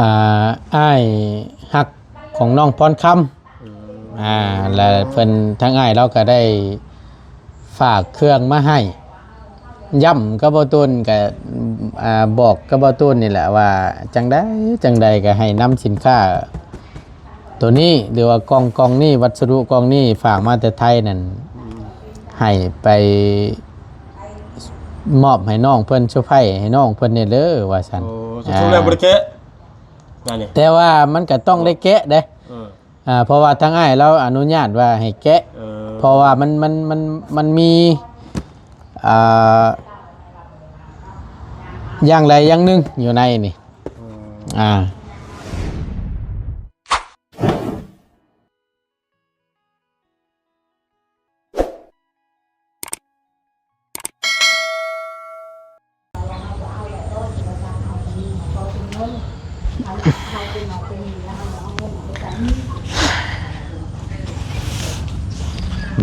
ອ່າ ອ້າຍຮັກຂອງນ້ອງພອນຄຳ ອືມ ອ່າ ແລະເພິ່ນ ທາງອ້າຍລາວກໍໄດ້ຝາກເຄື່ອງມາໃຫ້ ຢ້ຳກັບບ່າວຕູນ ກໍ ອ່າ ບອກກັບບ່າວຕູນນີ້ແຫຼະວ່າ ຈັ່ງໃດຈັ່ງໃດກໍໃຫ້ນຳສິນຄ້າ ໂຕນີ້ ຫຼືວ່າກ່ອງ ກ່ອງນີ້ ວັດສະດຸກ່ອງນີ້ ຝາກມາແຕ່ໄທນັ້ນ ອືມ ໃຫ້ໄປມອບໃຫ້ນ້ອງເພິ່ນ ເຊີໄພຣສ໌ໃຫ້ນ້ອງເພິ່ນແດ່ເດີ ວ່າຊັ້ນ. ໂອ້ ສະດຸແລ້ວບໍ່ໄດ້ແກະ ອ່າ ແຕ່ວ່າມັນກໍຕ້ອງໄດ້ແກະເດ້. ເອີ ອ່າ ເພາະວ່າທາງອ້າຍລາວອະນຸຍາດວ່າໃຫ້ແກະ ເອີ ເພາະວ່າມັນ ມັນ ມັນ ມັນມີ ອ່າ ຢ່າງໃດຢ່າງໜຶ່ງຢູ່ໃນນີ້. ອືມ ອ່າ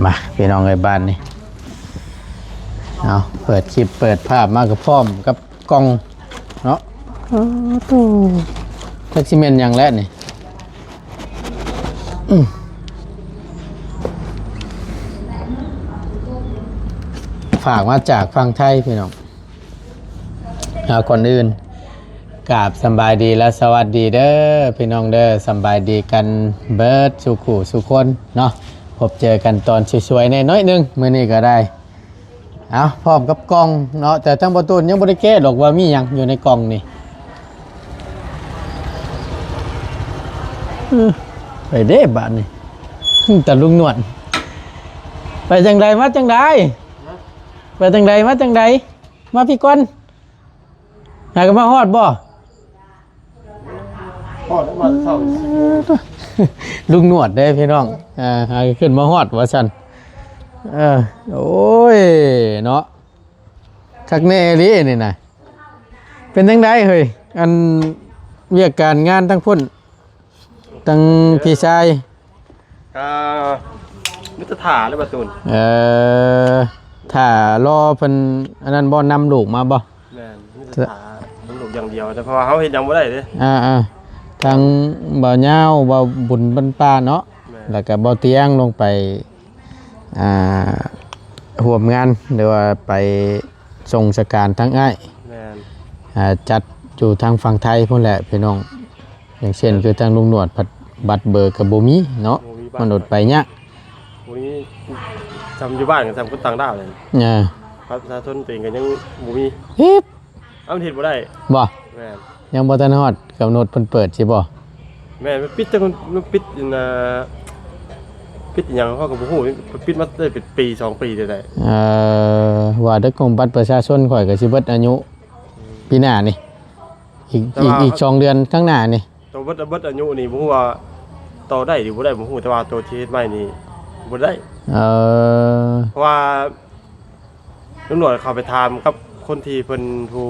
ມາ ພີ່ນ້ອງເອີຍ ບາດນີ້ ເອົາ ເປີດຄລິບເປີດພາບມາກໍພ້ອມກັບ ກ່ອງເນາະ. ໂອ້ໂຕ ຈັກຊິແມ່ນຫຍັງແຫຼະນີ້. ອືມ ຝາກມາຈາກຝັ່ງໄທພີ່ນ້ອງ. ເອົາ ກ່ອນອື່ນ ກາບສຳບາຍດີ ແລະ ສະຫວັດດີເດີພີ່ນ້ອງເດີ. ສຳບາຍດີກັນເບິດສູ່ຄູ່ສູ່ຄົນເນາະ. ພົບເຈີກັນຕອນສວຍໆແດ່ໜ້ອຍໜຶ່ງ ມື້ນີ້ກໍໄດ້. ເອົາ ພ້ອມກັບກ່ອງເນາະ ແຕ່ທາງບ່າວຕູນຍັງບໍ່ໄດ້ແກະດອກວ່າມີຫຍັງຢູ່ໃນກ່ອງນີ້. ເອີ ໄປເດ້ບາດນີ້ ຕາລຸງໜວດ ໄປຈັ່ງໃດມາຈັ່ງໃດ? ໄປຈັ່ງໃດມາຈັ່ງໃດ? ມາພີ້ກ່ອນ. ຫາກໍມາຮອດບໍ່? ຮອດມາເຊົ້າ ເອີ ລຸງໜວດເດ້ພີ່ນ້ອງ. ອ່າ ຫາກໍຂຶ້ນມາຮອດວ່າຊັ້ນ. ເອີ ໂອ້ຍເນາະ ຄັກແນ່ອີ່ຫຼີນີ້ນະ. ເປັນຈັ່ງໃດເຮີ້ຍ ອັນວຽກການງານທາງພຸ້ນ? ທັງພີ່ຊາຍ ກໍມີແຕ່ຖ້າແຫຼະ ບ່າວຕູນ. ເອີ ຖ້າລໍເພິ່ນອັນນັ້ນບໍ່ ນຳລູກມາບໍ່? ແມ່ນ ມີແຕ່ຖ້ານຳລູກຢ່າງດຽວ ແຕ່ເພາະວ່າເຮົາເຮັດຫຍັງບໍ່ໄດ້ເດ້. ອ່າໆ ທັງບ່າວຍາວ ບ່າວບຸນບັນປ່າເນາະ ແມ່ນ ແລ້ວກໍບ່າວຕຽງລົງໄປ ອ່າ ຮ່ວມງານ ຫຼືວ່າໄປສົ່ງສະການທາງອ້າຍ. ແມ່ນ ອ່າ ຈັດຢູ່ທາງຝັ່ງໄທພຸ້ນແຫຼະພີ່ນ້ອງ. ຢ່າງເຊັ່ນ ຄືທາງລຸງໜວດພັດບັດເບີກໍບໍ່ມີເນາະ ບໍ່ມີບັດ ມັນອົດໄປຍາກ ບໍ່ມີ. ສ່ຳຢູ່ບ້ານກໍສ່ຳຄົນຕ່າງດ້າວແຫຼະ. ເອີ ບັດປະຊາຊົນຕົວເອງກໍຍັງບໍ່ມີ. ເຮັດ ເອົາ ມັນເຮັດບໍ່ໄດ້ບໍ່? ແມ່ນ ຍັງບໍ່ທັນຮອດກຳນົດເພິ່ນເປີດຊິບໍ່? ແມ່ນ ມັນປິດຈັກ ມັນປິດ ອັນນ່າ ປິດອີ່ຫຍັງເຮົາກໍບໍ່ຮູ້ ມັນປິດມາໄດ້ເປັນປີສອງປີແລ້ວ. ເອີ ວ່າແຕ່ຂອງບັດປະຊາຊົນຂ້ອຍກໍຊິເບິດອາຍຸ ອືມ ປີໜ້ານີ້ ອີກ ແຕ່ວ່າ ອີກ ອີກສອງເດືອນຂ້າງໜ້ານີ້. ໂຕເບິດ ເບິດອາຍຸນີ້ບໍ່ຮູ້ວ່າຕໍ່ໄດ້ຫຼືບໍ່ໄດ້ບໍ່ຮູ້ ແຕ່ວ່າໂຕທີ່ເຮັດໃໝ່ນີ້ບໍ່ໄດ້. ເອີ ເພາະວ່າລຸງໜວດເຂົ້າໄປຖາມກັບຄົນທີ່ເພິ່ນ ຜູ້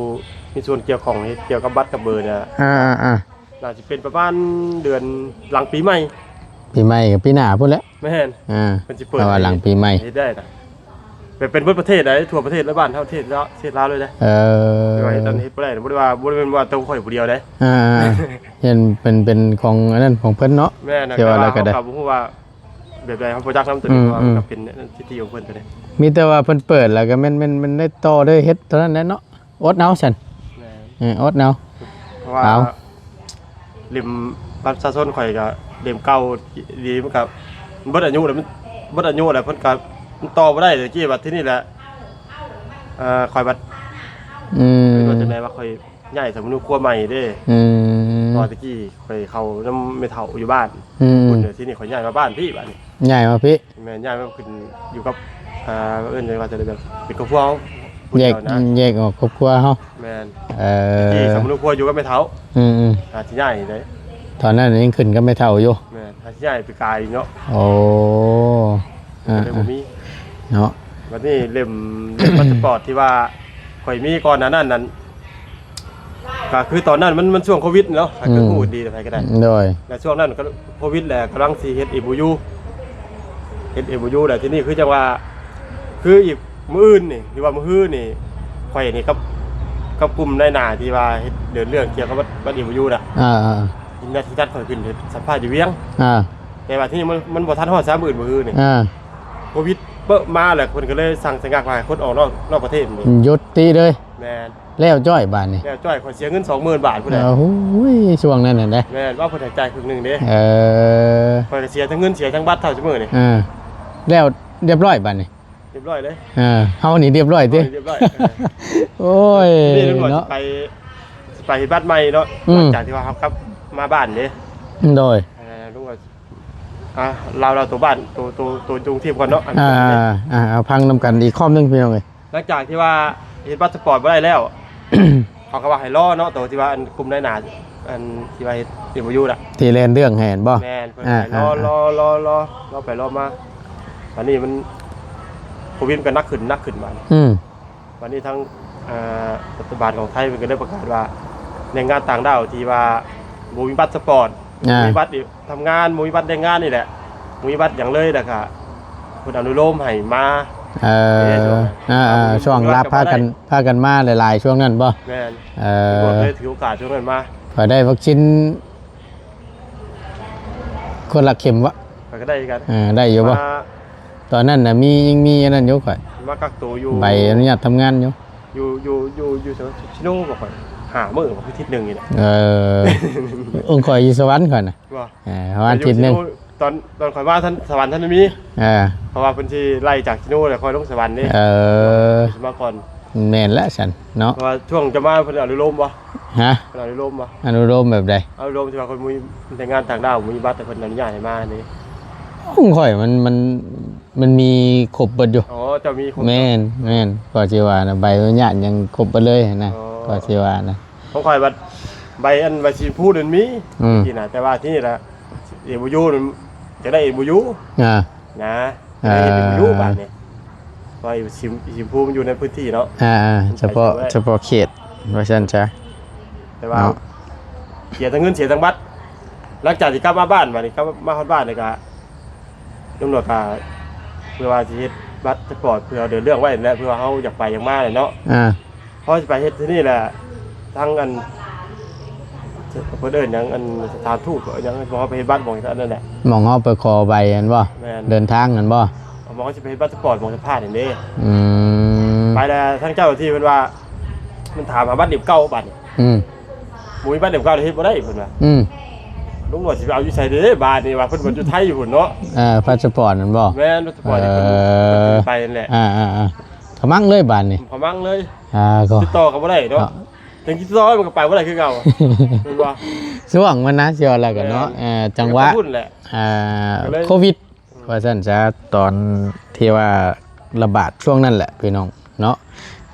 ມີສ່ວນກ່ຽວຂ້ອງເຮັດກ່ຽວກັບບັດກັບເບີນະ. ອ່າໆໆ ໜ້າຊິເປັນປະມານເດືອນຫຼັງປີໃໝ່. ປີໃໝ່ກໍປີໜ້າພຸ້ນແຫຼະ. ແມ່ນ ອ່າ ເພິ່ນຊິເປີດ ເພາະວ່າຫຼັງປີໃໝ່ເຮັດໄດ້ນະ. ແບບເປັນເບິດປະເທດໃດ໋ ທົ່ວປະເທດ ແລະ ບ້ານເຮົາ ປະເທດລາວ ປະເທດລາວເລີຍເດ້. ເອີ ແຕ່ວ່າເຮັດນັ້ນເຮັດບໍ່ໄດ້ ບໍ່ໄດ້ວ່າ ບໍ່ແມ່ນວ່າແຕ່ຂ້ອຍຜູ້ດຽວເດ້. ອ່າໆ ເຫັນເປັນ ເປັນຂອງອັນນັ້ນຂອງເພິ່ນເນາະ. ແມ່ນ ແຕ່ວ່າເຮົາກໍບໍ່ຮູ້ວ່າແບບໃດ ເຮົາບໍ່ຈັກນຳຕົວນີ້. ອືມ ເພາະວ່າມັນກໍເປັນສິດທິຂອງເພິ່ນຕົວນີ້. ມີແຕ່ວ່າເພິ່ນເປີດແລ້ວກໍແມ່ນ ແມ່ນ ແມ່ນໄດ້ຕໍ່ໄດ້ເຮັດເທົ່ານັ້ນແຫຼະເນາະ. ອົດເອົາຊັ້ນ. ແມ່ນ ເອີ ອົດເອົາ. ເພາະວ່າ ເອົາ ເຫຼັ້ມບັດປະຊາຊົນຂ້ອຍກໍເຫຼັ້ມເກົ່າດີ ມັນກໍເບິດອາຍຸແລ້ວ ມັນເບິດອາຍຸແລ້ວ ເພິ່ນກໍ ມັນຕໍ່ບໍ່ໄດ້. ແຕ່ກີ້ບັດທີນີ້ແຫຼະ ເອີ ຂ້ອຍບັດ ອືມ ເປັນວ່າຈັ່ງໃດວ່າຂ້ອຍຍ້າຍສຳມະໂນຄົວໃໝ່ເດ້. ອືມ ເພາະວ່າແຕ່ກີ້ຂ້ອຍເຂົ້ານຳແມ່ເຖົ້າຢູ່ບ້ານ ອືມ ພຸ້ນເດ້. ທີນີ້ຂ້ອຍຍ້າຍມາບ້ານພີ້ ບາດນີ້ ຍ້າຍມາພີ້. ແມ່ນ ຍ້າຍມາຂຶ້ນຢູ່ກັບ ອ່າ ເອີ້ນວ່າຈັ່ງໃດ ແບບເປັນຄອບຄົວເຮົາ ແຍກ ແຍກອອກຄອບຄົວເຮົາ. ແມ່ນ ເອີ ທີ່ສຳມະໂນຄົວຢູ່ກັບແມ່ເຖົ້າ. ອືມໆ ອາ ທີ່ຍ້າຍໄດ້ ຕອນນັ້ນຍັງຂຶ້ນກັບແມ່ເຖົ້າຢູ່. ແມ່ນ ຫາທີ່ຍ້າຍໄປກາຍເນາະ. ໂອ້ ກໍເລີຍບໍ່ມີເນາະ. ບັດນີ້ເຫຼັ້ມ ເຫຼັ້ມພາສປອດທີ່ວ່າຂ້ອຍມີກ່ອນໜ້ານັ້ນນັ້ນ ກໍຄືຕອນນັ້ນມັນ ມັນຊ່ວງໂຄວິດເນາະ ໃຜກໍ ອືມ ຮູ້ດີ ໃຜກໍໄດ້. ໂດຍ ແລະຊ່ວງນັ້ນກໍໂຄວິດ ແລະກຳລັງຊິເຮັດເອັມໂອຢູ ເຮັດເອັມໂອຢູ ແລະທີນີ້ຄືຈັ່ງວ່າ ຄືອີກມື້ອື່ນນີ້ ຫຼືວ່າມື້ຮືນີ້ ຂ້ອຍນີ້ກັບ ກັ ກັບກຸ່ມນາຍໜ້າທີ່ວ່າເຮັດເດີນເລື່ອງກ່ຽວກັບບັດ ບັດເອໂບຢູນະ ອ່າ ທີ່ນັດ ທີ່ນັດຂ້ອຍຂຶ້ນໄປສຳພາດຢູ່ວຽງ ອ່າ ແຕ່ວ່າທີ່ນີ້ມັນ ມັນບໍ່ທັນຮອດຊາມມື້ອື່ນມື້ຄືນີ້ ອ່າ ໂຄວິດເປິະມາແລ້ວ ເພິ່ນກໍເລີຍສັ່ງຊະງັກວ່າໃຫ້ຄົນອອກນອກ ນອກປະເທດນີ້ ຢຸດຕິເລີຍ ແມ່ນ ແລ້ວຈ້ອຍບາດນີ້ ແລ້ວຈ້ອຍ ຂ້ອຍເສຍເງິນສອງໝື່ນບາດພຸ້ນແຫຼະ ໂອ້ຍ ຊ່ວງນັ້ນນະ ແມ່ນ ວ່າເພິ່ນໃຫ້ຈ່າຍເຄິ່ງໜຶ່ງເດ້ ເອີ ຂ້ອຍກໍເສຍທັງເງິນເສຍທັງບັດເທົ່າຊຸມື້ນີ້ ອ່າ ແລ້ວລຽບຮ້ອຍບາດນີ້ ລຽບຮ້ອຍເລີຍ ເອີ ເຮົານີ້ລຽບຮ້ອຍຕິ ເຮົານີ້ລຽບຮ້ອຍ ໂອ້ຍ ນີ້ລຸງວ່າ ເນາະ ຊິໄປ ຊິໄປເຮັດບັດໃໝ່ເນາະ ອືມ ຫຼັງຈາກທີ່ວ່າເຮົາກັບມາບ້ານເດ້ ໂດຍ ເອີ ລຸງວ່າ ອ່າ ລາວ ລາວໂຕບ້ານ ໂຕ ໂຕ ໂຕຢູ່ກຸງເທບກ່ອນເນາະ ອ່າ ອ່າ ເອົາຟັງນຳກັນອີກຄອບໜຶ່ງພີ່ນ້ອງເອີຍ ຫຼັງຈາກທີ່ວ່າເຮັດພາສປອດບໍ່ໄດ້ແລ້ວ ເຂົາກໍວ່າໃຫ້ລໍເນາະ ໂຕທີ່ວ່າອັນກຸ່ມນາຍໜ້າ ອັນທີ່ວ່າເຮັດເອໂບຢູນະ ທີ່ແລ່ນເລື່ອງໃຫ້ຫັ້ນບໍ່ ແມ່ນ ເພິ່ນ ອ່າ ໃຫ້ລໍ ລໍ ລໍ ລໍ ລໍໄປລໍມາ ບາດນີ້ມັນ ໂຄວິດມັນກໍໜັກຂຶ້ນ ໜັກຂຶ້ນບາດນີ້ ອືມ ບາດນີ້ທາງ ເອີ ລັດຖະບານຂອງໄທເພິ່ນກໍໄດ້ປະກາດວ່າ ແຮງງານຕ່າງດ້າວທີ່ວ່າບໍ່ມີບັດພາສປອດ ອ່າ ບໍ່ມີບັດ ທຳງານ ບໍ່ມີບັດແຮງງານນີ້ແຫຼະ ບໍ່ມີບັດຫຍັງເລີຍ ແລ້ວກະເພິ່ນອະນຸໂລມໃຫ້ມາ ເອີ ເອີ ຊ່ວງ ອ່າ ຊ່ວງລາວພາກັນ ພາກັນມາຫຼາຍໆ ຊ່ວງນັ້ນບໍ່ ແມ່ນ ເອີ ເພິ່ນກໍເລີຍຖືໂອກາດຊ່ວງນັ້ນມາ ຂ້ອຍໄດ້ວັກຊີນຄົນລະເຂັມວະ ຂ້ອຍກໍໄດ້ຄືກັນ ເອີ ໄດ້ຢູ່ບໍ່ ມາ ຕອນນັ້ນນະ ມີ ຍັງມີອັນນັ້ນຢູ່ ຂ້ອຍມາກັກໂຕຢູ່ ໃບອະນຸຍາດທຳງານຢູ່ ຢູ່ ຢູ່ ຢູ່ ຢູ່ໄສວະ ຊິໂນບໍ່ ຂ້ອຍ ຫ້າມື້ບໍ່ ຄືທິດໜຶ່ງນີ້ແຫຼະ ເອີ ອົງຂ້ອຍຢູ່ສະຫວັນ ຂ້ອຍນະ ບໍ່ ເອີ ປະມານທິດໜຶ່ງ ຕອນ ຕອນຂ້ອຍມາທັນ ສະຫວັນທັນໄດ້ມີ ເອີ ເພາະວ່າເພິ່ນຊິໄລ່ຈາກຊິໂນແລ້ວຄ່ອຍລົງສະຫວັນເດ້ ເອີ ຊິມາກ່ອນ ແມ່ນແຫຼະຊັ້ນເນາະ ເພາະວ່າຊ່ວງຈະມາເພິ່ນອະນຸໂລມບໍ່ ຮະ ເພິ່ນອະນຸໂລມບໍ່ ອະນຸໂລມແບບໃດ ອະນຸໂລມທີ່ວ່າຄົນມີແຮງງານຕ່າງດ້າວ ມີບັດ ແຕ່ເພິ່ນອະນຸຍາດໃຫ້ມາເດ້ ຂອງຂ້ອຍມັນ ມັນ ມັນມີຄົບເບິດຢູ່ ອໍ ເຈົ້າມີຄົບ ແມ່ນ ແມ່ນ ກໍຊິວ່ານະ ໃບອະນຸຍາດຫຍັງຄົບເບິດເລີຍນະ ອໍ ກໍຊິວ່ານະ ຂອງຂ້ອຍບັດໃບອັນໃບສີຊົມພູນັ້ນມີ ອືມ ທີ່ນະ ແຕ່ວ່າທີ່ນີ້ລະ ເອໂບຢູ ຈະໄດ້ເອໂບຢູ ອ່າ ນະ ອ່າ ເຮັດເອໂບຢູບາດນີ້ ເພາະວ່າສີ ສີຊົມພູມັນຢູ່ໃນພື້ນທີ່ເນາະ ອ່າ ມັນ ສະເພາະ ສະເພາະເຂດວ່າຊັ້ນຊະ ແຕ່ວ່າ ເນາະ ເສຍທັງເງິນເສຍທັງບັດ ຫຼັງຈາກທີ່ກັບມາບ້ານ ບາດນີ້ກັບມາຮອດບ້ານນີ້ກະ ຕຳຫຼວດກະ ເພື່ອວ່າຊິເຮັດບັດພາສປອດ ເພື່ອເດີນເລື່ອງໄວ້ຫັ້ນແຫຼະ ເພື່ອວ່າເຮົາຢາກໄປຢາກມາແຫຼະເນາະ ອ່າ ເຮົາຊິໄປເຮັດທີ່ນີ້ແຫຼະ ທາງອັນ ເພິ່ນເອີ້ນຫຍັງ ອັນສະຖານທູດ ເອີ້ນຫຍັງ ໝ່ອງເຮົາໄປເຮັດບັດ ໝ່ອງອັນນັ້ນແຫຼະ ໝ່ອງເຮົາໄປຂໍໃບຫັ້ນບໍ່ ແມ່ນ ເດີນທາງຫັ້ນບໍ່ ໝ່ອງເຮົາຊິໄປເຮັດບັດພາສປອດ ໝ່ອງສຳພາດຫັ້ນເດ້ ອືມ ໄປແລ້ວທາງເຈົ້າໜ້າທີ່ເພິ່ນວ່າ ມັນຖາມຫາບັດເຫຼັ້ມເກົ່າບາດນີ້ ອືມ ບໍ່ມີບັດເຫຼັ້ມເກົ່າເຮັດບໍ່ໄດ້ເພິ່ນວ່າ ອືມ ລຸງວ່າຊິໄປເອົາຢູ່ໃສເດ້ບາດນີ້ວ່າ ເພິ່ນວ່າຢູ່ໄທພຸ້ນເນາະ ເອີ ພາສປອດນັ້ນບໍ່ ແມ່ນ ພາສປອດທີ່ເພິ່ນ ເອີ ເພິ່ນໄປຫັ້ນແຫຼະ ອ່າໆໆ ຂະມັງເລີຍບາດນີ້ ຂະມັງເລີຍ ອ່າ ກໍ ຕິດຕໍ່ກັນບໍ່ໄດ້ເນາະ ເນາະ ຈັ່ງຕິດຕໍ່ມັນກໍໄປບໍ່ໄດ້ຄືເກົ່າ ແມ່ນບໍ່ ຊ່ວງມັນນະ ຊິວ່າແລ້ວກໍເນາະ ແມ່ນ ເອີ ຈັງຫວະ ກໍພຸ້ນແຫຼະ ອ່າ ກໍເລີຍ ໂຄວິດ ວ່າຊັ້ນຊະ ຕອນທີ່ວ່າລະບາດຊ່ວງນັ້ນແຫຼະພີ່ນ້ອງເນາະ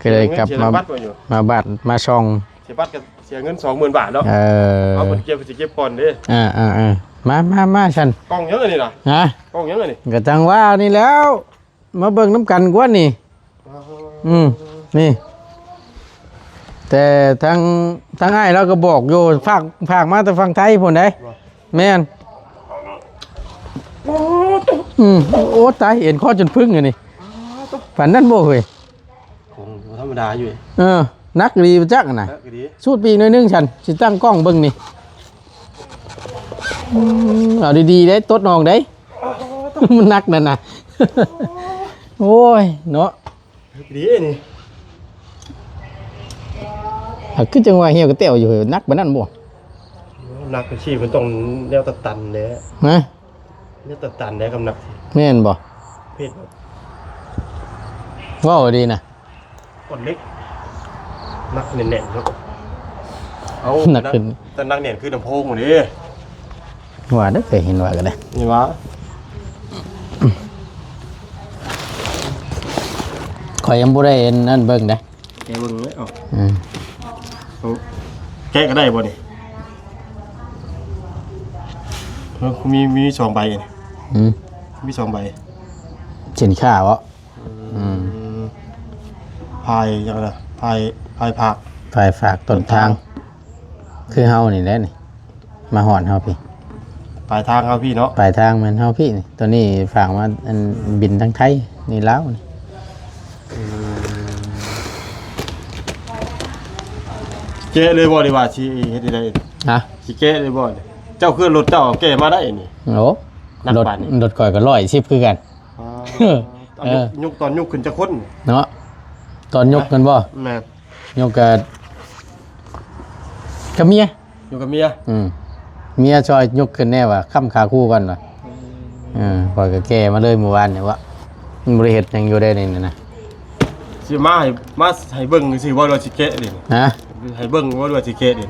ກໍເລີຍກັບມາ ເສຍເງິນເສຍທັງບັດບໍ່ຢູ່ ມາບາດມາຊ່ອງ ເສຍບັດກໍເສຍເງິນສອງໝື່ນບາດເນາະ ເອີ ເອົາເພິ່ນເກັບ ເພິ່ນຊິເກັບກ່ອນເດ້ ອ່າໆໆ ມາ ມາ ມາຊັ້ນ ກ້ອງຫຍັງອັນນີ້ນະ ຮະ ກ້ອງຫຍັງອັນນີ້ ກໍຈັ່ງວ່ານີ້ແຫຼ້ວ ມາເບິ່ງນຳກັນກວ່ານີ້ ອໍ ອືມ ນີ້ ແຕ່ທາງ ທາງອ້າຍລາວກໍບອກຢູ່ ຝາກ ຝາກມາແຕ່ຝັ່ງໄທພຸ້ນເດ້ ບໍ່ ແມ່ນ ໂອ້ ອືມ ໂອ້ ຕາຍ ເອັນຄໍຈົນປຶ້ງອັນນີ້ ອໍ ປານນັ້ນບໍ່ເຮີ້ຍ ຂອງບໍ່ທຳມະດາຢູ່ ເອີ ໜັກອີ່ຫຼີບໍ່ຈັກນະ ໜັກອີ່ຫຼີ ສູດປີກໜ້ອຍໜຶ່ງຊັ້ນ ຊິຕັ້ງກ້ອງເບິ່ງນີ້ ອືມ ເອົາດີໆເດ້ ຕົດອອກເດ້ ອໍ ມັນໜັກນັ້ນນະ ໂອ້ຍ ເນາະ ໜັກອີ່ຫຼີນີ້ ອ່າ ຄືຈັ່ງວ່າຫ່ຽວກະແຕ້ວຢູ່ ໜັກປານນັ້ນບໍ່ ໜັກ ຊີ້ ມັນຕ້ອງແນວຕັນໆແຫຼະ ຮະ ແນວຕັນໆແຫຼະ ຄຳໜັກ ແມ່ນບໍ່ ເພັດ ເວົ້າດີນະ ກ້ອນເຫຼັກ ໜັກແໜ້ນໆເນາະ ເອົາ ໜັກຂຶ້ນ ແຕ່ໜັກແໜ້ນຄືລຳໂພງນີ້ ວ່າເດີ ເຄີຍເຫັນວ່າກໍໄດ້ ນີ້ຫວາ ຂ້ອຍຍັງບໍ່ໄດ້ອັນນັ້ນເບິ່ງເດ້ ແກະເບິ່ງເລີຍ ເອົາ ອືມ ເອົາ ແກະກໍໄດ້ບໍ່ນີ້ ເອີ ມີ ມີສອງໃບນີ້ ອືມ ມີສອງໃບ ສິນຄ້າເບາະ ອືມ ອືມ ຝ່າຍຫຍັງນະ ຝ່າຍ ຝ່າຍຝາກ ຝ່າຍຝາກຕົ້ນທາງ ຕົ້ນທາງ ຄືເຮົານີ້ແຫຼະນີ້ ມາຮອດເຮົາພີ້ ປາຍທາງເຮົາພີ້ເນາະ ປາຍທາງແມ່ນເຮົາພີ້ນີ້ ໂຕນີ້ຝາກມາ ອັນ ອືມ ບິນທາງໄທ ນີ້ລາວນີ້ ອືມ ແກະເລີຍບໍ່ ຫຼືວ່າຊິເຮັດຈັ່ງໃດ? ຮະ? ຊິແກະເລີຍບໍ່? ເຈົ້າຄືລົດເຈົ້າແກະມາໄດ້ນີ້. ໂອ້ ລົດ ລົດຂ້ອຍກໍຮ້ອຍສິບຄືກັນ. ອໍ ເອີ ເອົາຍົກ ຍົກຕອນຍົກຂຶ້ນຈັກຄົນເນາະ? ຕອນຍົກແມ່ນບໍ່? ແມ່ນ. ຍົກກະ ກະເມຍ. ຢູ່ກັບເມຍ. ອືມ ເມຍຊ່ອຍຍົກຂຶ້ນແດ່ວ່າ ຄ້ຳຂາຄູກ່ອນວ່າ. ອືມ ເອີ ຂ້ອຍກໍແກ່ມາເລີຍມື້ວານນີ້ວ່າ ມັນບໍ່ໄດ້ເຮັດຫຍັງຢູ່ໄດ໋ນີ້ນະ. ຊິມາໃຫ້ ມາໃຫ້ເບິ່ງຊື່ບໍ່ ຫຼືວ່າຊິແກະເດ? ຮະ? ໃຫ້ເບິ່ງບໍ່ ຫຼືວ່າຊິແກະເດ?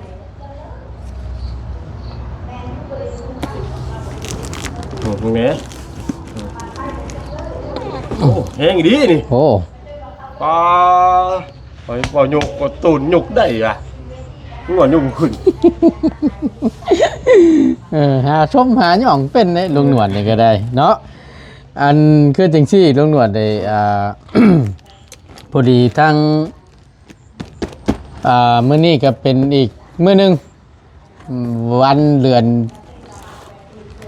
ໂອ້ ເບິ່ງແດ່. ໂອ້ ແຮງດີນີ້. ໂອ້ ປາ ຂ້ອຍເວົ້າຍົກ ເວົ້າໂຕນຍົກໄດ້ຫວາ ມັນເວົ້າຍົກບໍ່ຂຶ້ນ. ເອີ ຫາຊົມຫາຍ້ອງເປັນເດ້ ລຸງໜວດນີ້ກໍໄດ້ເນາະ. ອັນຄືຈັ່ງຊີ້ ລຸງໜວດໄດ້ ອ່າ ພໍດີທັງ ອ່າ ມື້ນີ້ກໍເປັນອີກມື້ໜຶ່ງ ວັນເດືອນ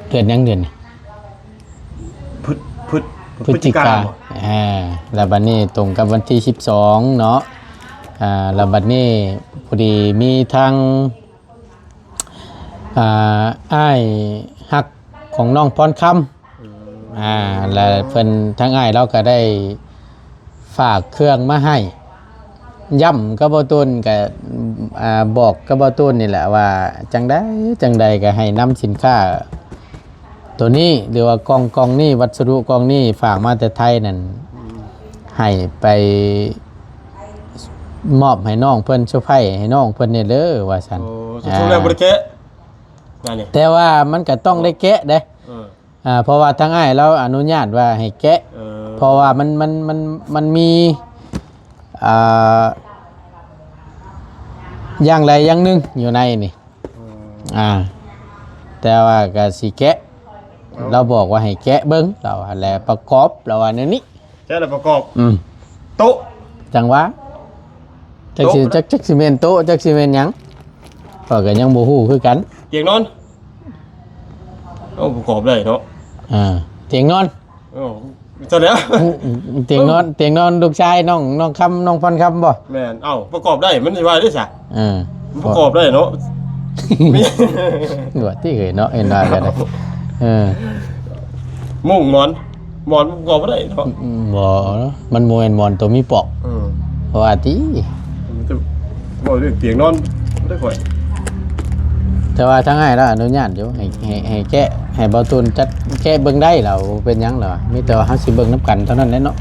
ເດືອນຫຍັງເດືອນນີ້? ພຶດ ພຶດ ພຶດຈິກາ ພຶດຈິກາບໍ? ອ່າ ແລ້ວບັດນີ້ຕົງກັບວັນທີສິບສອງເນາະ. ອ່າ ແລ້ວບັດນີ້ພໍດີມີທາງ ອ່າ ອ້າຍຮັກຂອງນ້ອງພອນຄຳ ອືມ ອ່າ ແລະເພິ່ນ ທາງອ້າຍລາວກໍໄດ້ຝາກເຄື່ອງມາໃຫ້ ຢ້ຳກັບບໍ່ຕູນ ກໍ ອ່າ ບອກກັບບໍ່ຕູນນີ້ແຫຼະວ່າ ຈັ່ງໃດຈັ່ງໃດກໍໃຫ້ນຳສິນຄ້າໂຕນີ້ ຫຼືວ່າກ່ອງ ກ່ອງນີ້ ວັດສະດຸກ່ອງນີ້ ຝາກມາແຕ່ໄທນັ້ນ ອືມ ໃຫ້ໄປມອບໃຫ້ນ້ອງເພິ່ນ ເຊີໄພໃຫ້ນ້ອງເພິ່ນແດ່ເດີ ວ່າຊັ້ນ. ໂອ້ ສະຫຼຸບແລ້ວບໍ່ໄດ້ແກະ ອ່າ ງານນີ້ ແຕ່ວ່າມັນກໍຕ້ອງໄດ້ແກະເດ້. ເອີ ອ່າ ເພາະວ່າທາງອ້າຍລາວອະນຸຍາດວ່າໃຫ້ແກະ ເອີ ເພາະວ່າມັນ ມັນ ມັນ ມັນມີ ອ່າ ຢ່າງໃດຢ່າງໜຶ່ງຢູ່ໃນນີ້. ອືມ ອ່າ ແຕ່ວ່າກໍຊິແກະ ເອົ້າ ລາວບອກວ່າໃຫ້ແກະເບິ່ງ ລາວວ່າ ແລະປະກອບ ລາວວ່າແນວນີ້. ແກະແລ້ວປະກອບ ອືມ ໂຕະ ຈັ່ງວ່າ ໂຕະ ຈັກຊິ ຈັກ ຈັກຊິແມ່ນໂຕະ ຈັກຊິແມ່ນຫຍັງ ຂ້ອຍກໍຍັງບໍ່ຮູ້ຄືກັນ. ຕຽງນອນ ເອົ້າ ປະກອບໄດ້ເນາະ. ອ່າ ຕຽງນອນ ເອົ້າ ຊັ້ນແຫຼະ ຕຽງນອນ ຕຽງນອນລູກຊາຍນ້ອງ ນ້ອງຄຳ ນ້ອງພອນຄຳບໍ? ແມ່ນ. ເອົ້າ ປະກອບໄດ້ ມັນຊິວ່າໄດ້ຊະ? ເອີ ມັນປະກອບໄດ້ເນາະ. ມີ ວ່າຕິເອີຍເນາະ ເຫັນວ່າກັນ. ເອີ ມຸ້ງໝອນ ໝອນປະກອບບໍ່ໄດ້ເນາະ. ບໍ່ ມັນບໍ່ແມ່ນໝອນໂຕມີປອກ. ເອີ ວ່າຕິ ເວົ້າເລື່ອງຕຽງນອນບໍ່ໄດ້ຂ້ອຍ. ແຕ່ວ່າທາງອ້າຍລາວອະນຸຍາດຢູ່ ໃຫ້ ໃຫ້ ໃຫ້ແກະ ໃຫ້ເບົາຕູນຈັດແກະເບິ່ງໄດ້ລາວ ບໍ່ເປັນຫຍັງລາວ. ມີແຕ່ວ່າເຮົາຊິເບິ່ງນຳກັນເທົ່ານັ້ນແຫຼະເນາະ.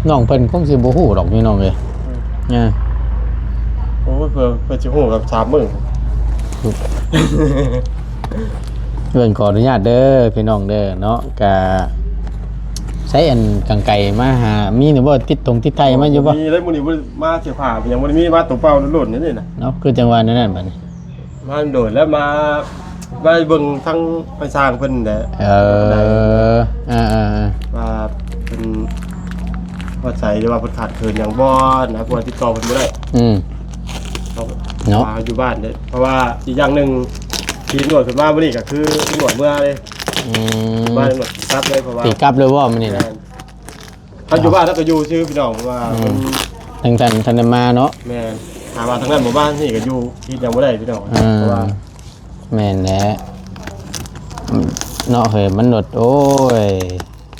ນ້ອງເພິ່ນຄົງຊິບໍ່ຮູ້ດອກພີ່ນ້ອງເອີຍ. ອືມ ເອີ ໂອ້ຍ ເພື່ອ ເພື່ອຊິຮູ້ກັບສາມມື້. ເບິ່ງ ຂໍອະນຸຍາດເດີພີ່ນ້ອງເດີເນາະ. ກະໃຊ້ອັນກາງໄກມາຫາ ມີນີ້ບໍ່? ຕິດຕົງຕິດໄຖມາຢູ່ບໍ່? ມີແລ້ວ ມື້ນີ້ບໍ່ໄດ້ມາເສຍຜ້າ ຍັງບໍ່ໄດ້ມີ ມາຕົວເປົ່າໂລດໆນີ້ນະເນາະ. ຄືຈັ່ງວ່າແນວນັ້ນບັດນີ້ ມາໂດນແລ້ວ ມາ ມາເບິ່ງທາງໄປສ້າງເພິ່ນແຫຼະ. ເອີ ອ່າໆໆ ວ່າເພິ່ນຮອດໃສ ຫຼືວ່າເພິ່ນຂາດເຂີນຫຍັງບໍ່ນະ ເພາະວ່າຕິດຕໍ່ເພິ່ນບໍ່ໄດ້. ອືມ ເນາະ ວ່າຢູ່ບ້ານເດ້ ເພາະວ່າອີກຢ່າງໜຶ່ງທີ່ຕຳຫຼວດເພິ່ນມາມື້ນີ້ກໍຄືຕຳຫຼວດເມືອເດ້. ອືມ ມາຕຳຫຼວດກັບເລີຍ ເພາະວ່າຕິກັບເລີຍບໍ່ມື້ນີ້ນະ? ແມ່ນ. ເຮົາຢູ່ບ້ານເຮົາກໍຢູ່ຊື່ພີ່ນ້ອງ ເພາະວ່າ ອືມ ມັນ ທາງທ່ານ ທ່ານໄດ້ມາເນາະ. ແມ່ນ. ຖ້າວ່າທາງນັ້ນບໍ່ມາ ນີ້ກໍຢູ່ ເຮັດຫຍັງບໍ່ໄດ້ພີ່ນ້ອງ. ເອີ ເພາະວ່າ ແມ່ນແຫຼະ ເນາະເຮີຍ ມັນໂດດ ໂອ້ຍ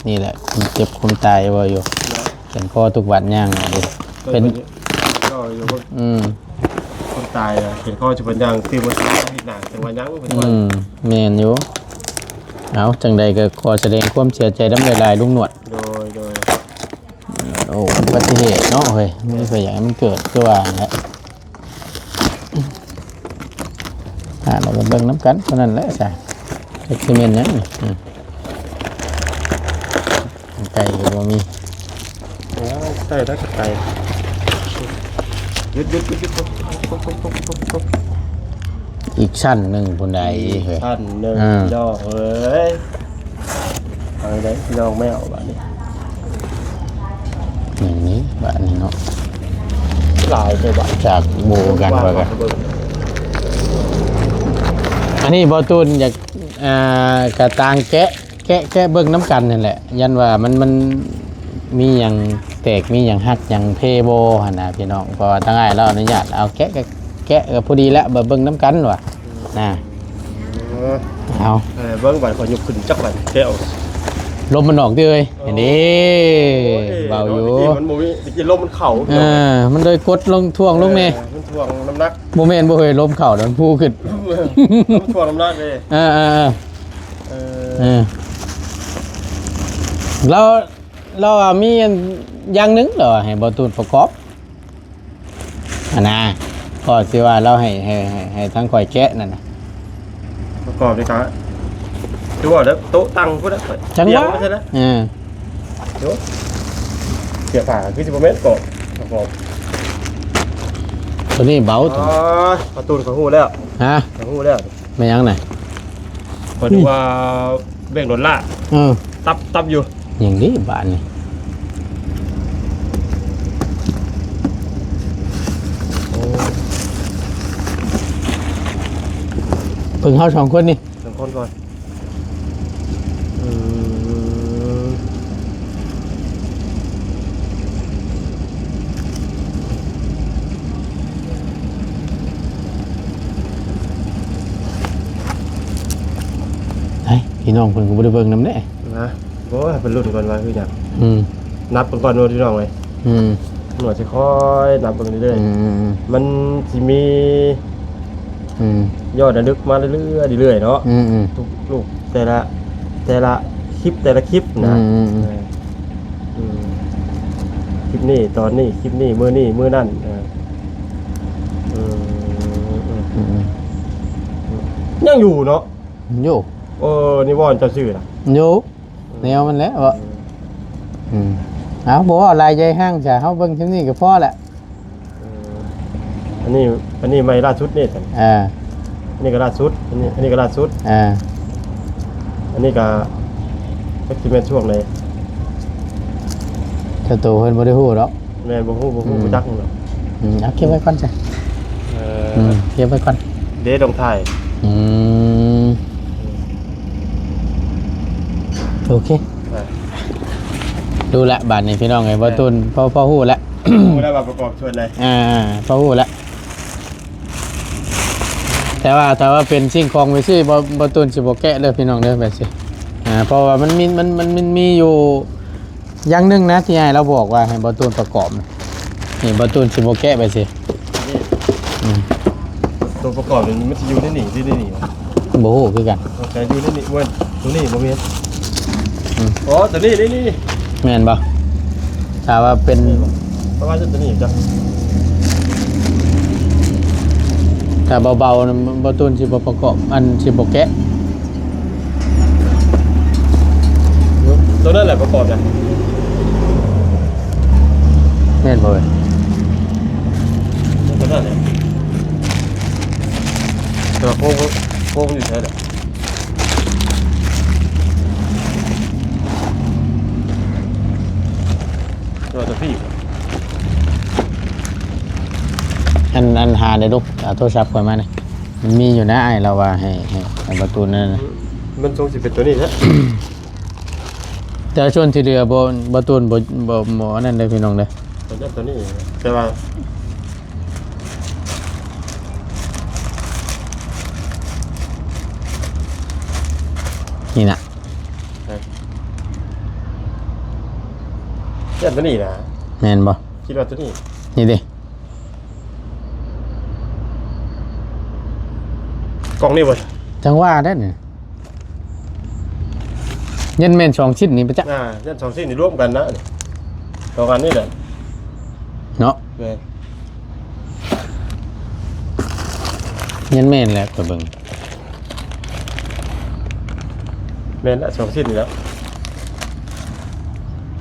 ນີ້ແຫຼະ ຄົນເຈັບຄົນຕາຍເວົ້າຢູ່ ເນາະ ແຂນຄໍທຸກບາດຍ່າງເດ້. ເປັນ ກໍຢູ່ ອືມ ຄົນຕາຍນະ ແຂນຄໍຈຸບັນຍ່າງ ຕື່ມມາເຮັດໜ້າ ຈັ່ງວ່າຍັງ ອືມ ແມ່ນຢູ່. ເອົາ ຈັ່ງໃດກໍຂໍສະແດງຄວາມເສຍໃຈນຳຫຼາຍໆ ລຸງໜວດ. ໂດຍ ໂດຍ. ໂອ້ ອຸບັດຕິເຫດເນາະເຮີຍ ບໍ່ມີໃຜຢາກໃຫ້ມັນເກີດ ຄືວ່າຫັ້ນແຫຼະ. ອ່າ ເຮົາກໍເບິ່ງນຳກັນເທົ່ານັ້ນແຫຼະຊະ ຈັກຊິແມ່ນຫຍັງນີ້. ອືມ ໄກ່ກໍບໍ່ມີ. ໂອ້ ໄກ່ໄດ້ໄກ່ ຢຸດ ຢຸດ ຢຸດ ຢຸດ ຕົກ ຕົກ ຕົກ ຕົກ ຕົກ. ອີກຊັ້ນໜຶ່ງພຸ້ນໃດເຮີຍ ຊັ້ນໜຶ່ງ ເອີ ພີ່ນ້ອງເອີຍ. ເອົາໄດ້ພີ່ນ້ອງແມວບາດນີ້ ຢ່າງນີ້ບາດນີ້ເນາະ ຫຼາຍແທ້ບາດ ຈາກໂບກັນວ່າກັນ. ອັນນີ້ບໍ່ຕູນຢາກ ອ່າ ກະຕ່າງແກະ ແກະ ແກະເບິ່ງນຳກັນຫັ້ນແຫຼະ ຢ້ານວ່າມັນ ມັນມີຫຍັງແຕກ ມີຫຍັງຫັກຫຍັງເພບໍ່ຫັ້ນນະພີ່ນ້ອງ. ເພາະວ່າທາງອ້າຍລາວອະນຸຍາດເອົາແກະ ແກະ ແກະກໍພໍດີແລ້ວ ມາເບິ່ງນຳກັນວ່າ ອືມ ນະ ເອີ ເອົາ ເອີ ເບິ່ງບາດຂ້ອຍຍົກຂຶ້ນຈັກບາດແກະອອກ ລົມມັນອອກຕິເອີຍ ໂອ້ຍ ເຫັນເດ້ ເວົ້າຢູ່ ເນາະ ແຕ່ກີ້ມັນບໍ່ມີ ແຕ່ກີ້ລົມມັນເຂົ້າ ເອີ ມັນເລີຍກົດລົງ ຖ່ວງລົງແດ່ ເອີ ມັນຖ່ວງນ້ຳໜັກ ບໍ່ແມ່ນບໍ່ເຮີ້ຍ ລົມເຂົ້າ ມັນຟູຂຶ້ນ ມັນຖ່ວງນ້ຳໜັກເດ້ ເອີໆ ເອີ ເອີ ລາວ ລາວວ່າມີອັນຢ່າງໜຶ່ງ ລາວວ່າໃຫ້ບ່າວຕູນປະກອບ ຫັ້ນນະ ກໍຊິວ່າລາວໃຫ້ ໃຫ້ ໃຫ້ ໃຫ້ທາງຂ້ອຍແກະນັ້ນນະ ປະກອບນີ້ກະ ຄືວ່າແລ້ວ ໂຕະຕັ່ງພຸ້ນນະ ຈັ່ງຫວະ ຕຽງໄວ້ຊັ້ນນະ ເອີ ໂຕະ ເສຍຜ້າຄືຊິບໍ່ແມ່ນກອບ ປະກອບ ໂຕນີ້ເບົາ ອໍ ປະຕູນ ຂ້ອຍຮູ້ແລ້ວ ຮະ ຂ້ອຍຮູ້ແລ້ວ ແມ່ນຫຍັງນະ? ຂ້ອຍນຶກວ່າເບຣກລົດລາກ ເອີ ຕັບ ຕັບຢູ່ ຫຍັງເດ້ບາດນີ້ ໂອ້ ເບິ່ງເຮົາສອງຄົນນີ້ ສອງຄົນກ່ອນ ອືມ ໃຫ້ພີ່ນ້ອງເພິ່ນກໍບໍ່ໄດ້ເບິ່ງນຳເດ້ ນະ ໂອ້ຍ ໃຫ້ເພິ່ນລຸ້ນກ່ອນວ່າຄືຫຍັງ ອືມ ນັບເບິ່ງກ່ອນເນາະພີ່ນ້ອງເອີຍ ອືມ ໜ່ວຍຊິຄ່ອຍນັບເບິ່ງເລື້ອຍໆ ອືມໆໆ ມັນຊິມີ ອືມ ຍອດລະລຶກມາເລື້ອຍໆ ເລື້ອຍໆ ເນາະ ອືມໆ ທຸກລູກ ແຕ່ລະ ແຕ່ລະຄລິບ ແຕ່ລະຄລິບນະ ອືມໆໆ ເອີ ອືມ ຄລິບນີ້ ຕອນນີ້ ຄລິບນີ້ ມື້ນີ້ ມື້ນັ້ນ ເອີ ອືມ ອືມ ອືມ ຍັງຢູ່ເນາະ ຢູ່ ເອີ ນີ້ບໍ່ເຈົ້າຊື່ນະ ຢູ່ ແນວມັນແຫຼະເນາະ ອືມ ອືມ ເອົາ ບໍ່ເວົ້າຫຼາຍໃຫຍ່ຮັ່ງຊະ ເຮົາເບິ່ງຊ່ຳນີ້ກໍພໍແຫຼະ ເອີ ອັນນີ້ ອັນນີ້ໃໝ່ລ່າສຸດນີ້ ເອີ ອັນນີ້ກໍລ່າສຸດ ອັນນີ້ ອັນນີ້ກໍລ່າສຸດ ເອີ ອັນນີ້ກໍຈັກຊິແມ່ນຊ່ວງໃດ ເຈົ້າໂຕເພິ່ນບໍ່ໄດ້ຮູ້ດອກ ແມ່ນ ບໍ່ຮູ້ ບໍ່ຮູ້ ອືມ ບໍ່ຈັກດອກ ອືມ ເອົາເກັບໄວ້ກ່ອນຊະ ເອີ ອືມ ເກັບໄວ້ກ່ອນ ເດ້ ຕ້ອງຖ່າຍ ອືມ ໂອເຄ ເອີ ຮູ້ລະ ບາດນີ້ພີ່ນ້ອງເອີຍ ເອີ ບໍ່ຕູນ ພໍ ພໍຮູ້ລະ ຮູ້ແລ້ວວ່າປະກອບສ່ວນໃດ ອ່າ ພໍຮູ້ລະ ແຕ່ວ່າຖ້າວ່າເປັນສິ່ງຂອງແບບຊີ້ ບໍ່ ບໍ່ຕູນຊິບໍ່ແກະເດີພີ່ນ້ອງເດີ ແບບຊີ້ ອ່າ ເພາະວ່າມັນມີ ມັນ ມັນ ມັນມີຢູ່ ຢ່າງໜຶ່ງນະທີ່ອ້າຍລາວບອກວ່າໃຫ້ບ່າວຕູນປະກອບນະ ນີ້ບ່າວຕູນຊິບໍ່ແກະໄປຊິ ນີ້ ອືມ ຕົວປະກອບນີ້ມັນຊິຢູ່ໃນນີ້ ຢູ່ໃນນີ້ ບໍ່ຮູ້ຄືກັນ ສົງໄສຢູ່ໃນນີ້ ເວີ້ຍ ຕົວນີ້ບໍ່ແມ່ນ ອືມ ອໍ ຕົວນີ້ ນີ້ ນີ້ ແມ່ນບໍ່? ຖ້າວ່າເປັນ ປະມານຕົວນີ້ຈ້ະ ຖ້າເບົາໆນະ ບ່າວຕູນຊິບໍ່ປະກອບ ອັນ ຊິບໍ່ແກະ ຕົວນັ້ນແຫຼະປະກອບນະ ແມ່ນບໍ່ເອີຍ? ຕົວນັ້ນແຫຼະ ແຕ່ວ່າໂຄງ ໂຄງຢູ່ໃສລະ? ຕົວ ຕົວພີ້ ອັນ ອັນ ຫາໄດ້ລູກ ເອົາໂທລະສັບຂ້ອຍມານີ້ ມັນມີຢູ່ນະ ອ້າຍລາວວ່າໃຫ້ ໃຫ້ ໃຫ້ບ່າວຕູນນັ້ນນະ ມັນຊົງຊິເປັນຕົວນີ້ແຫຼະ ແຕ່ສ່ວນທີ່ເຫຼືອບໍ່ ບ່າວຕູນບໍ່ ບໍ່ ບໍ່ອັນນັ້ນເດີພີ່ນ້ອງເດີ ຕົວນັ້ນຕົວນີ້ ແຕ່ວ່າ ນີ້ນະ ເອີ ຢ້ານຕົວນີ້ນະ ແມ່ນບໍ່? ຄິດວ່າຕົວນີ້ ນີ້ເດ້ ກ່ອງນີ້ບໍ່? ຈັ່ງວ່າແຫຼະນີ້ ຍັນແມ່ນສອງຊິ້ນນີ້ປະຈັກ ອ່າ ຍັນສອງຊິ້ນນີ້ລວມກັນນະ ສອງອັນນີ້ແຫຼະ ເນາະ ແມ່ນ ຍັນແມ່ນແຫຼະ ຂ້ອຍເບິ່ງ ແມ່ນລະ ສອງຊິ້ນນີ້ແຫຼະ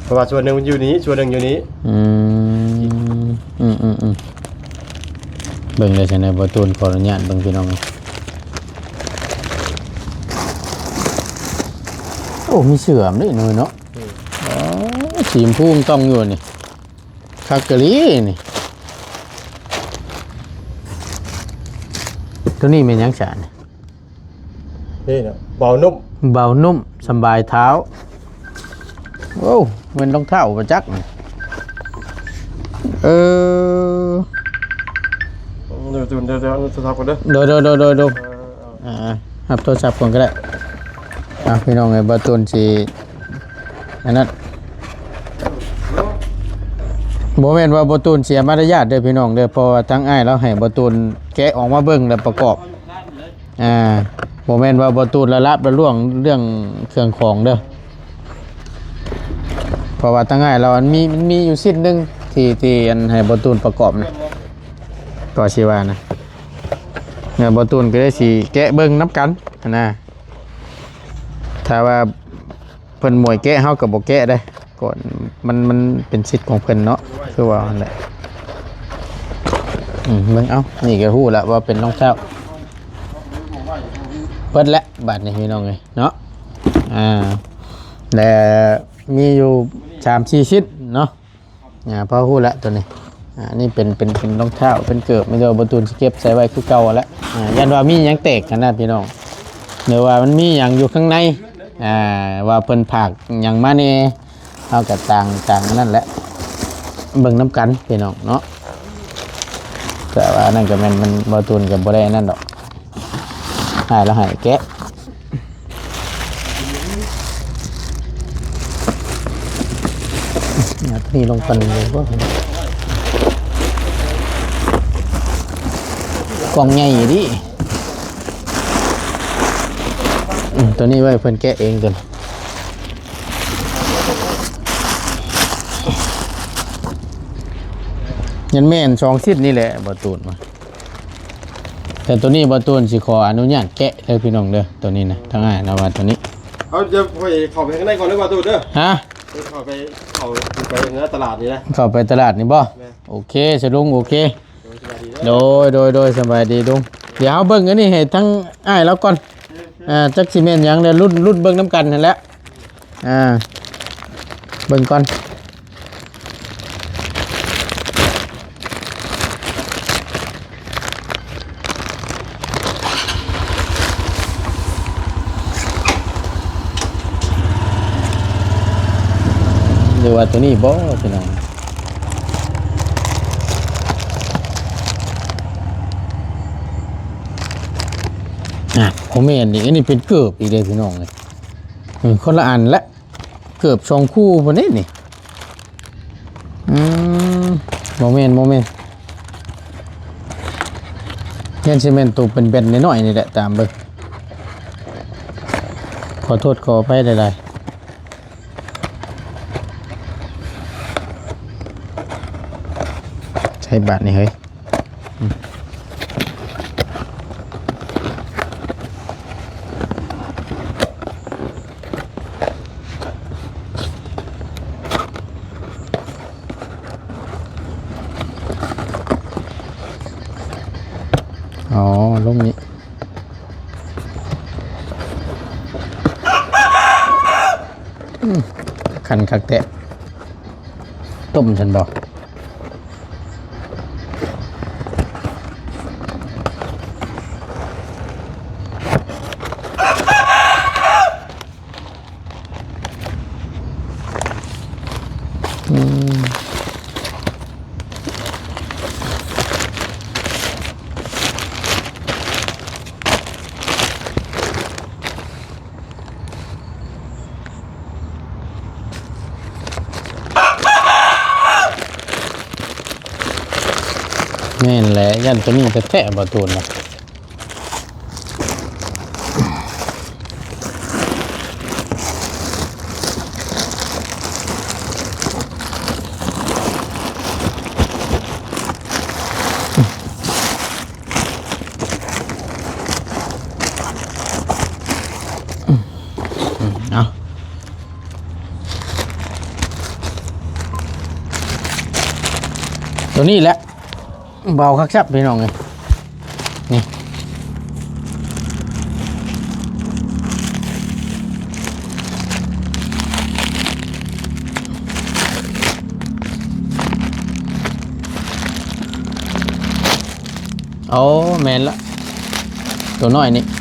ເພາະວ່າສ່ວນໜຶ່ງມັນຢູ່ນີ້ ສ່ວນໜຶ່ງຢູ່ນີ້ ອືມ ອືມໆໆ ເບິ່ງເດີຊັ້ນນະ ບ່າວຕູນຂໍອະນຸຍາດເບິ່ງພີ່ນ້ອງ ໂອ້ ມີເສື້ອນຳເດ້ເນາະ ອືມ ອໍ ສີຊຳພູຕ້ອງຢູ່ນີ້ ຄັກອີ່ຫຼີນີ້ ຕົວນີ້ແມ່ນຫຍັງຊະນີ້? ນີ້ນະ ເບົານຸ້ມ ເບົານຸ້ມ ສະບາຍເທົ້າ ໂອ້ ແມ່ນລອງເທົ້າບໍ່ຈັກນີ້ ເອີ ໂອ້ ເລີຍ ຈູນ ດຽວ ດຽວ ໂທລະສັບກ່ອນເດີ ໂດຍ ໂດຍ ໂດຍ ໂດຍ ໂດຍ ອ່າ ຮັບໂທລະສັບກ່ອນກໍໄດ້ ອ່າ ພີ່ນ້ອງເອີຍ ບ່າວຕູນຊິ ອັນນັ້ນ ບໍ່ແມ່ນວ່າບ່າວຕູນເສຍມາລະຍາດເດີພີ່ນ້ອງເດີ ເພາະວ່າທາງອ້າຍລາວໃຫ້ບ່າວຕູນແກະອອກມາເບິ່ງແລ້ວປະກອບ ອ່າ ບໍ່ແມ່ນວ່າບ່າວຕູນລະລາບລະລ່ວງເລື່ອງເຄື່ອງຂອງເດີ ເພາະວ່າທາງອ້າຍລາວມັນມີ ມັນມີຢູ່ຊິ້ນໜຶ່ງທີ່ ທີ່ອັນໃຫ້ບ່າວຕູນປະກອບນະ ກໍຊິວ່ານະ ແລ້ວບ່າວຕູນກໍເລີຍຊິແກະເບິ່ງນຳກັນຫັ້ນນະ ຖ້າວ່າ ເພິ່ນໝວຍແກະ ເຮົາກໍບໍ່ແກະເດ້ ກໍມັນ ມັນເປັນສິດຂອງເພິ່ນເນາະ ຄືວ່າຫັ້ນແຫຼະ ອືມ ເບິ່ງເອົາ ນີ້ກໍຮູ້ລະວ່າເປັນຮອງເທົ້າ ເບິດແຫຼະບາດນີ້ພີ່ນ້ອງເອີຍເນາະ ອ່າ ແລະ ມີຢູ່ສາມສີ່ຊິ້ນເນາະ ອ່າ ພໍຮູ້ລະໂຕນີ້ ອ່າ ນີ້ເປັນ ເປັນ ເປັນຮອງເທົ້າ ເປັນເກີບ ມີແຕ່ວ່າບ່າວຕູນຊິເກັບໃສ່ໄວ້ຄືເກົ່າຫັ້ນແຫຼະ ອ່າ ຢ້ານວ່າມີຫຍັງແຕກຫັ້ນນະພີ່ນ້ອງ ຫຼືວ່າມັນມີຫຍັງຢູ່ຂ້າງໃນ ອ່າ ວ່າເພິ່ນຝາກຫຍັງມາແດ່ ເຮົາກໍຕ່າງ ຕ່າງອັນນັ້ນແຫຼະ ເບິ່ງນຳກັນພີ່ນ້ອງເນາະ ແຕ່ວ່າອັນນັ້ນກໍແມ່ນ ມັນ ບ່າວຕູນກໍບໍ່ໄດ້ອັນນັ້ນດອກ ໃຫ້ລາວໃຫ້ແກະ ເອົາໂຕນີ້ລົງກ່ອນເລີຍບໍ່ ກ່ອງໃຫຍ່ອີ່ຫຼີ ອືມ ໂຕນີ້ໄວ້ເພິ່ນແກະເອງ ໂຕນີ້ ຍັງແມ່ນສອງຊິ້ນນີ້ແຫຼະ ບ່າວຕູນວ່າ ແຕ່ໂຕນີ້ບ່າວຕູນຊິຂໍອະນຸຍາດແກະເດີພີ່ນ້ອງເດີ ໂຕນີ້ນະ ທາງອ້າຍລາວວ່າໂຕນີ້ ເອົາ ດຽວຂ້ອຍເຂົ້າໄປຂ້າງໃນກ່ອນເດີບ່າວຕູນເດີ ຮະ ເຂົ້າໄປ ເຂົ້າໄປໃນຕະຫຼາດນີ້ນະ ເຂົ້າໄປຕະຫຼາດນີ້ບໍ່ ແມ່ນ ໂອເຄ ສະລຸງ ໂອເຄ ໂດຍ ສະບາຍດີເດີ ໂດຍ ໂດຍ ໂດຍ ສະບາຍດີລຸງ ດຽວເຮົາເບິ່ງອັນນີ້ໃຫ້ທາງອ້າຍລາວກ່ອນ ອ່າ ຈັກຊິແມ່ນຫຍັງ ດຽວລຸ້ນ ລຸ້ນເບິ່ງນຳກັນຫັ້ນແຫຼະ ອ່າ ເບິ່ງກ່ອນ ຫຼືວ່າໂຕນີ້ບໍ່ພີ່ນ້ອງ ອ່າ ບໍ່ແມ່ນອີກ ອັນນີ້ເປັນເກີບອີກເດ້ພີ່ນ້ອງເອີຍ ເອີ ຄົນລະອັນລະ ເກີບສອງຄູ່ພຸ້ນເດ້ນີ້ ອືມ ບໍ່ແມ່ນ ບໍ່ແມ່ນ ຍັງຊິແມ່ນໂຕເປັນແບນນ້ອຍໆນີ້ແຫຼະ ຕາມເບິ່ງ ຂໍໂທດຂໍອະໄພຫຼາຍໆ ໃຊ້ບາດນີ້ເຮີ້ຍ. ອໍ ລົງນີ້ ອືມ ຄັນຄັກແທ້. ຕົ້ມຊັ້ນບໍ່? ອືມ. ແມ່ນແຫຼະ ຢ້ານໂຕນີ້ແທ້ໆ ບໍ່ໂຕນະ. ເອົາ ໂຕນີ້ແຫຼະ ເບົາຄັກແຊບ ພີ່ນ້ອງເອີຍ ນີ້. ໂອ້ ແມ່ນລະ ໂຕນ້ອຍນີ້. ອື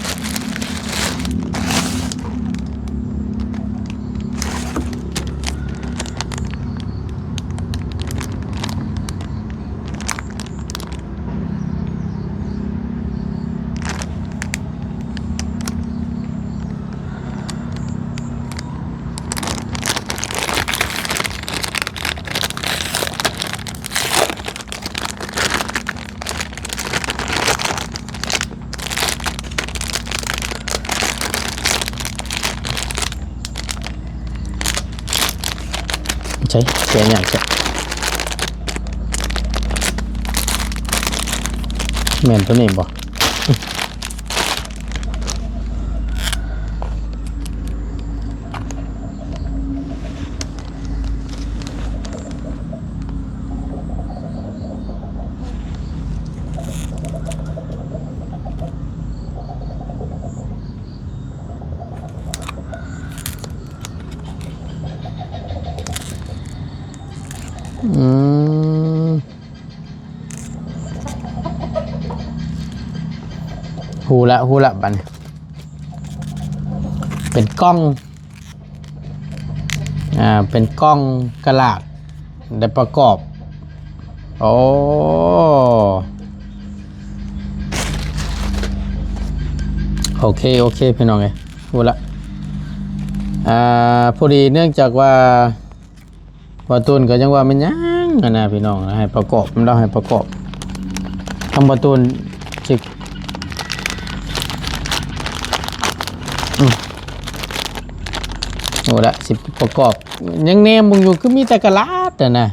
ເອີຍ ເສຍຫຍັງແທ້? ແມ່ນຕົວນີ້ບໍ່? ອືມ ຮູ້ລະ ຮູ້ລະ ບາດນີ້ ເປັນກ່ອງ ອ່າ ເປັນກ່ອງກະຫຼາດ ໄດ້ປະກອບ ໂອ້ ໂອເຄ ໂອເຄ ພີ່ນ້ອງເອີຍ ຮູ້ລະ ອ່າ ພໍດີເນື່ອງຈາກວ່າ ບ່າວຕູນກໍຍັງວ່າແມ່ນຫຍັງຫັ້ນນະພີ່ນ້ອງ ໃຫ້ປະກອບ ມັນເວົ້າໃຫ້ປະກອບ ທາງບ່າວຕູນຊິ ອືມ ໂອ້ລະ ຊິປະກອບ ຍັງແນມເບິ່ງຢູ່ ຄືມີແຕ່ກະຫຼາດຫັ້ນນະ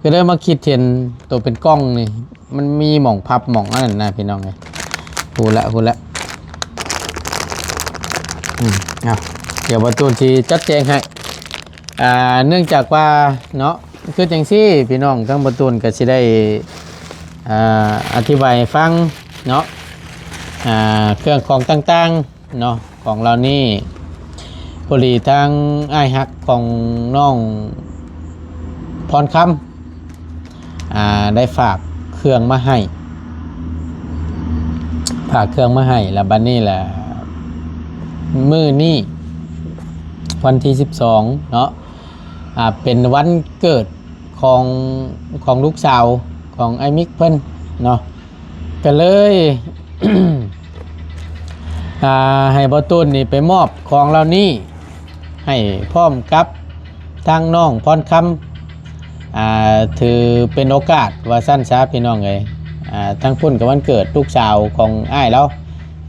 ກໍເລີຍມາຄິດເຫັນໂຕເປັນກ່ອງນີ້ ມັນມີໝ່ອງພັບໝ່ອງອັນນັ້ນນະພີ່ນ້ອງເອີຍ ຮູ້ລະ ຮູ້ລະ ອືມ ເອົາ ດຽວບ່າວຕູນຊິຈັດແຈງໃຫ້ ອ່າ ເນື່ອງຈາກວ່າເນາະ ຄືຈັ່ງຊີ້ພີ່ນ້ອງ ທາງບ່າວຕູນກໍຊິໄດ້ ອ່າ ອະທິບາຍໃຫ້ຟັງເນາະ ອ່າ ເຄື່ອງຂອງຕ່າງໆເນາະ ຂອງເຫຼົ່ານີ້ ພໍດີທາງອ້າຍຮັກຂອງນ້ອງພອນຄຳ ອ່າ ໄດ້ຝາກເຄື່ອງມາໃຫ້ ຝາກເຄື່ອງມາໃຫ້ ແລ້ວບັດນີ້ລະ ມື້ນີ້ວັນທີສິບສອງເນາະ ອ່າ ເປັນວັນເກີດຂອງ ຂອງລູກສາວຂອງອ້າຍມິກເພິ່ນເນາະ ກໍເລີຍ ອ່າ ໃຫ້ບ່າວຕູນນີ້ໄປມອບຂອງເຫຼົ່ານີ້ໃຫ້ພ້ອມກັບທາງນ້ອງພອນຄຳ ອ່າ ຖືເປັນໂອກາດວ່າຊັ້ນຊະ ພີ່ນ້ອງເອີຍ ອ່າ ທາງພຸ້ນກໍວັນເກີດລູກສາວຂອງອ້າຍລາວ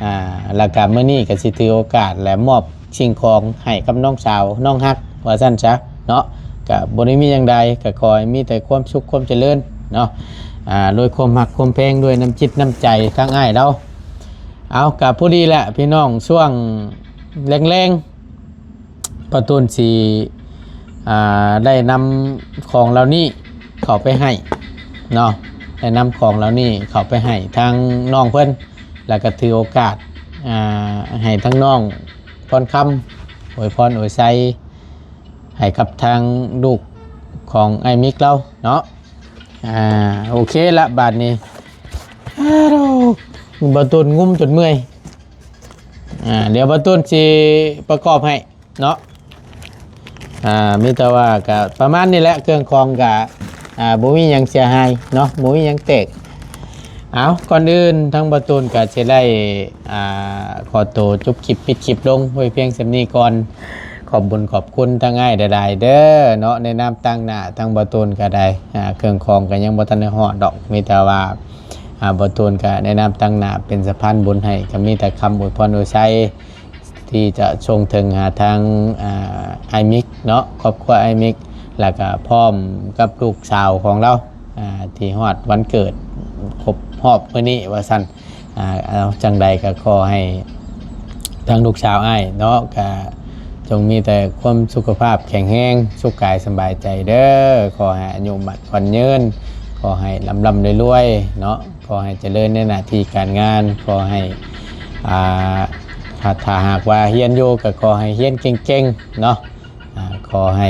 ອ່າ ແລ້ວກໍມື້ນີ້ກໍຊິຖືໂອກາດ ແລະ ມອບສິ່ງຂອງໃຫ້ກັບນ້ອງສາວ ນ້ອງຮັກ ວ່າຊັ້ນຊະເນາະ ກະບໍ່ໄດ້ມີຫຍັງໃດ ກະຂໍໃຫ້ມີແຕ່ຄວາມສຸກຄວາມຈະເລີນເນາະ ອາ ດ້ວຍຄວາມຮັກຄວາມແພງ ດ້ວຍນ້ຳຈິດນ້ຳໃຈທາງອ້າຍລາວ. ເອົາ ກະພໍດີແຫຼະພີ່ນ້ອງ ຊ່ວງແລງໆ ປະຕູນຊິ ອາ ໄດ້ນຳຂອງເຫຼົ່ານີ້ເຂົ້າໄປໃຫ້ເນາະ ໄດ້ນຳຂອງເຫຼົ່ານີ້ເຂົ້າໄປໃຫ້ທາງນ້ອງເພິ່ນ ແລ້ວກະຖືໂອກາດ ອາ ໃຫ້ທາງນ້ອງ ພອນຄຳ ອວຍພອນອວຍໄຊໃຫ້ກັບທາງລູກຂອງອ້າຍມິກລາວເນາະ. ອາ ໂອເຄລະ ບາດນີ້ ອາ ໂດ ບ່າວຕູນງຸ້ມຈົນເມື່ອຍ. ອາ ດຽວບ່າວຕູນຊິປະກອບໃຫ້ເນາະ. ອາ ມີແຕ່ວ່າກະປະມານນີ້ແຫຼະ ເຄື່ອງຂອງກະ ອາ ບໍ່ມີຫຍັງເສຍຫາຍເນາະ ບໍ່ມີຫຍັງແຕກ. ເອົາ ກ່ອນອື່ນທາງບ່າວຕູນກະຊິໄດ້ ອາ ຂໍໂຕຈົບຄລິບ ປິດຄລິບລົງໄວ້ພຽງສ່ຳນີ້ກ່ອນ. ຂອບບຸນຂອບຄຸນທາງອ້າຍຫຼາຍໆເດີເນາະ ໃນນາມຕາງໜ້າທາງບ່າວຕູນກະໄດ້ ອາ ເຄື່ອງຂອງກະຍັງບໍ່ທັນໄດ້ຮອດດອກ ມີແຕ່ວ່າ ອາ ບ່າວຕູນກະໃນນາມຕາງໜ້າເປັນສະພານບຸນໃຫ້ ກະມີແຕ່ຄຳອວຍພອນອວຍໄຊ ທີ່ຈະສົ່ງເຖິງຫາທາງ ອາ ອ້າຍມິກເນາະ ຄອບຄົວອ້າຍມິກ ແລ້ວກະພ້ອມກັບລູກສາວຂອງລາວ ອາ ທີ່ຮອດວັນເກີດຄົບຮອບມື້ນີ້ວ່າຊັ້ນ. ອາ ເອົາ ຈັ່ງໃດກະຂໍໃຫ້ທາງລູກສາວອ້າຍເນາະ ກະຈົ່ງມີແຕ່ຄວາມສຸຂະພາບແຂງແຮງ ສຸກກາຍສະບາຍໃຈເດີ ຂໍໃຫ້ອາຍຸໝັ້ນຂວັນຍືນ ຂໍໃຫ້ລ່ຳໆລວຍໆເນາະ. ຂໍໃຫ້ຈະເລີນໃນໜ້າທີ່ການງານ ຂໍໃຫ້ ອາ ຖ້າ ຖ້າຫາກວ່າຮຽນຢູ່ ກໍຂໍໃຫ້ຮຽນເກັ່ງໆເນາະ ອາ ຂໍໃຫ້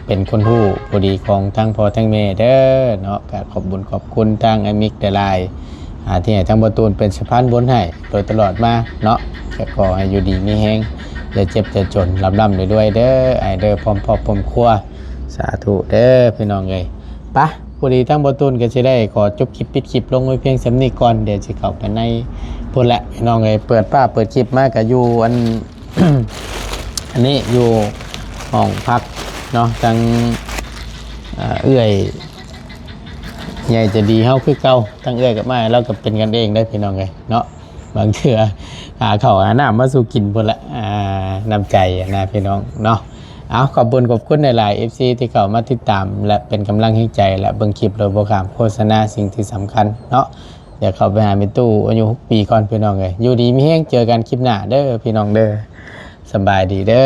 ເປັນຄົນຮູ້ຜູ້ດີຂອງທັງພໍ່ທັງແມ່ເດີເນາະ. ກໍຂອບບຸນຂອບຄຸນທາງອ້າຍມິກຫຼາຍໆ ອາ ທີ່ໃຫ້ທາງບ່າວຕູນເປັນສະພານບຸນໃຫ້ໂດຍຕະຫຼອດມາເນາະ. ກໍຂໍໃຫ້ຢູ່ດີມີແຮງ ຢ່າເຈັບຢ່າຈົນ ລ່ຳໆລວຍໆເດີ ອ້າຍເດີ ພ້ອມຄອບພ້ອມຄົວ. ສາທຸເດີພີ່ນ້ອງເອີຍ. ປະ ພໍດີທາງບ່າວຕູນກໍຊິໄດ້ຂໍຈົບຄລິບ ປິດຄລິບລົງໄວ້ພຽງສ່ຳນີ້ກ່ອນ ດຽວຊິເຂົ້າໄປໃນພຸ້ນແຫຼະພີ່ນ້ອງເອີຍ. ເປີດຟ້າເປີດຄລິບມາກໍຢູ່ອັນ ອັນນີ້ຢູ່ຫ້ອງພັກເນາະ ທາງ ເອີ ເອື້ອຍໃຫຍ່ໃຈດີເຮົາຄືເກົ່າ. ທັງເອື້ອຍກັບອ້າຍລາວກໍເປັນກັນເອງເດີພີ່ນ້ອງເອີຍເນາະ. ບາງເທື່ອຫາເຂົ້າຫານ້ຳມາສູ່ກິນພຸ້ນລະ ອາ ນ້ຳໃຈນະພີ່ນ້ອງເນາະ. ເອົາ ຂອບບຸນຂອບຄຸນຫຼາຍໆ ເອັຟຊີ ທີ່ເຂົ້າມາຕິດຕາມ ແລະ ເປັນກຳລັງແຮງໃຈ ແລະ ເບິ່ງຄລິບໂດຍບໍ່ຂ້າມໂຄສະນາສິ່ງທີ່ສຳຄັນເນາະ. ດຽວເຂົ້າໄປຫາແມ່ຕູ້ອາຍຸຫົກປີກ່ອນ ພີ່ນ້ອງເອີຍ. ຢູ່ດີມີແຮງ ເຈີກັນຄລິບໜ້າເດີພີ່ນ້ອງເດີ. ສະບາຍດີເດີ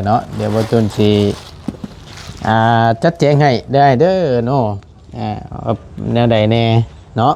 ເນາະ. ດຽວບໍ່ຕຸນຊິ ອ່າ ຈັດແຈງໃຫ້ເດີອ້າຍເດີເນາະ. ອ່າ ແນວໃດແດ່ເນາະ.